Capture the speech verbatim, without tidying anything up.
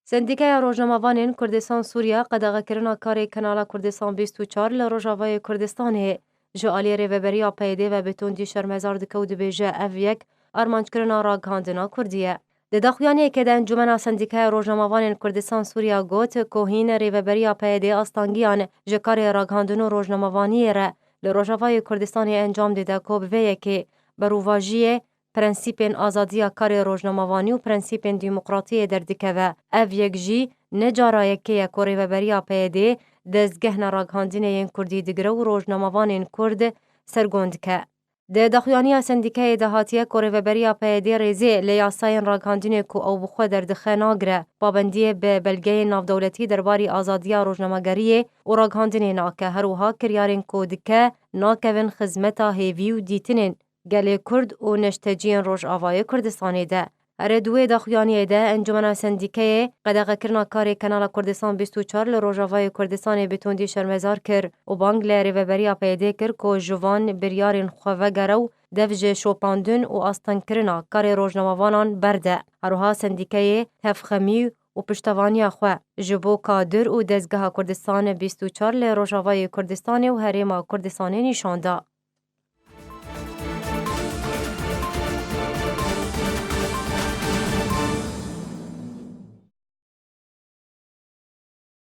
Sendîkaya Rojnamevanên Kurdistan Sûriya qedexekirina karê Kanala Kurdistan bîst û çar li Rojavayê Kurdistanê ji aliyê Rêveberiya P Y D ve bi tundî şermezar dike û dibêje, ev yek armanckirina ragihandina Kurdî ye. Di daxuyaniyekê de Encûmena Sendîkaya Rojnamevanên Kurdistan Sûriya got ku hîn Rêveberiya P Y D astangiyan ji karê ragihandin û rojnamevaniyê re li Rojavayê Kurdistanê encam dide ku bi vê yekê berovajiyê prensîpên azadiya karê rojnamevanî û prensîpên demokratiyê derdikeve. Ev yek jî ne cara yekê ye ku Rêveberiya P Y D dezgehna ragihandinê yên Kurdî digire û rojnamevanên Kurd sergon dike. Di daxuyaniya sendîkeyê de hatiye ku Rêveberiya P Y D rêzê li yasayên ragihandinê ku ew bi xwe derdixe nagire, pabendiyê bi belgeyên navdewletî derbarî azadiya rojnamegeriyê û ragihandinê nake, her wiha kiryarên ku dike nakevin xizmeta hêvî û dîtinên gelê Kurd û neşteciyên Rojavayê Kurdistanê de. Her di wê daxuyaniyê de Encûmena Sendîkeyê qedexekirina karê Kanala Kurdistan bîst û çar li Rojavayê Kurdistanê bi tundî şermezar kir û bang li Rêveberiya P Y D kir ku ji van biryarên xwe vegere û dev ji şopandin û astengkirina karê rojnamevanan berde. Her wiha sendîkeyê tevxemî û piştevaniya xwe ji bo kadir û dezgeha Kurdistan bîst û çar li Rojavayê Kurdistanê û Herêma Kurdistanê nîşan da.